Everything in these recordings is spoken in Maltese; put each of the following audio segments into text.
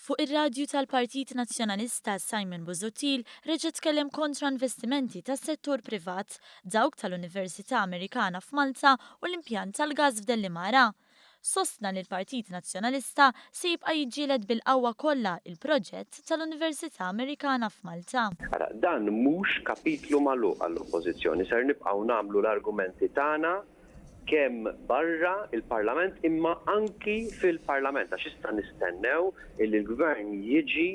Fuq ir-radju tal-Partit Nazzjonalista Simon Busuttil reġa' tkellem kontra investimenti tas-settur privat, dawk tal-Università Amerikana f'Malta u l-impjant tal-gass f'Dellimara. Sostna li l-Partit Nazzjonalista se jibqa' jiġġieled bil-qawwa kollha il-proġett tal-Università Amerikana f'Malta. Ara, dan mhux kapitlu magħluq għall-Oppożizzjoni, ser nibqgħu nagħmlu l-argumenti tagħna kemm barra l-Parlament imma anki fil-Parlament għax issa nistennew illi l-Gvern jiġi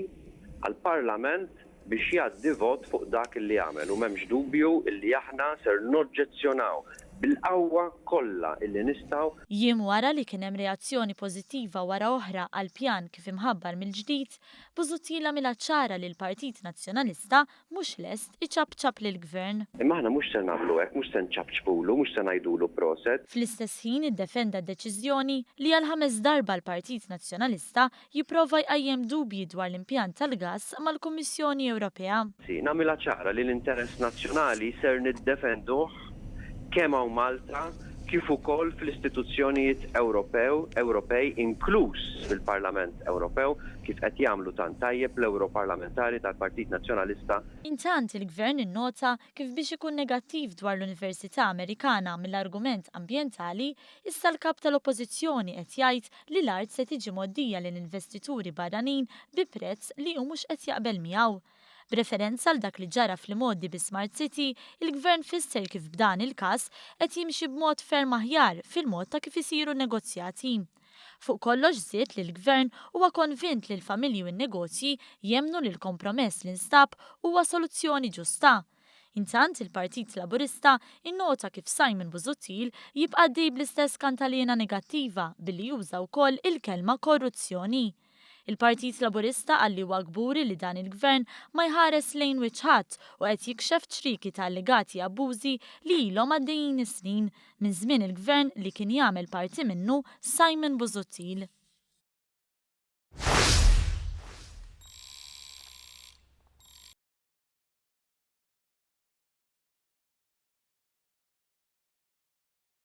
għall-Parlament biex jgħaddi vot fuq dak illi għamel u m'hemmx dubju illi aħna ser noġġezzjonaw bil-qawwa kollha illi nistgħu. Jiem wara li kien hemm reazzjoni pożittiva wara oħra għall-pjan kif imħabbar mill-ġdid, Busuttil għamilha ċara li l-Partit Nazzjonalista mhux lest iċapċap lill-Gvern. Imma aħna mhux se nagħmlu hekk, mhux se nċapċpulu, mhux se ngħidulu proset. Fl-istess ħin iddefenda d-deċiżjoni li għall-ħames darba l-Partit Nazzjonalista jipprova jqajjem dubji dwar l-impjant tal-gass mal-Kummissjoni Ewropea. Nagħmilha ċara li l-interess nazzjonali ser niddefenduh kemm hawn Malta kif ukoll fl-istituzzjonijiet Ewropew Ewropej inkluż fil-Parlament Ewropew kif qed jagħmlu tant tajjeb l-Ewroparlamentari tal-Partit Nazzjonalista. Intant il-Gvern innota kif biex ikun negattiv dwar l-Università Amerikana mill-argument ambjentali, issa l-Kap tal-Oppożizzjoni qed jgħid li l-art se tiġi mgħoddija lil investituri barranin bi prezz li hu mhux qed jaqbel miegħu. B'referenza għal dak li ġara fl-imgħoddi bi Smart City, il-Gvern fisser kif b'dan il-każ qed jimxi b'mod ferm aħjar fil-mod ta' kif isiru n-negozjati. Fuq kollox żied li l-Gvern huwa konvint li l-familji u n-negozji jemmnu li l-kompromess li nstab huwa soluzzjoni ġusta. Intant, il-Partit Laburista innota kif Simon Busuttil jibqa' għaddej bl-istess kantaliena negattiva billi juża wkoll il-kelma korruzzjoni. Il-Partit Laburista qal li huwa kburi li dan il-Gvern ma jħares lejn wiċċ ħadd u qed jikxef ċrieki ta' allegati abbużi li ilhom għaddejjin is-snin, minn żmien il-Gvern li kien jagħmel parti minnu Simon Busuttil.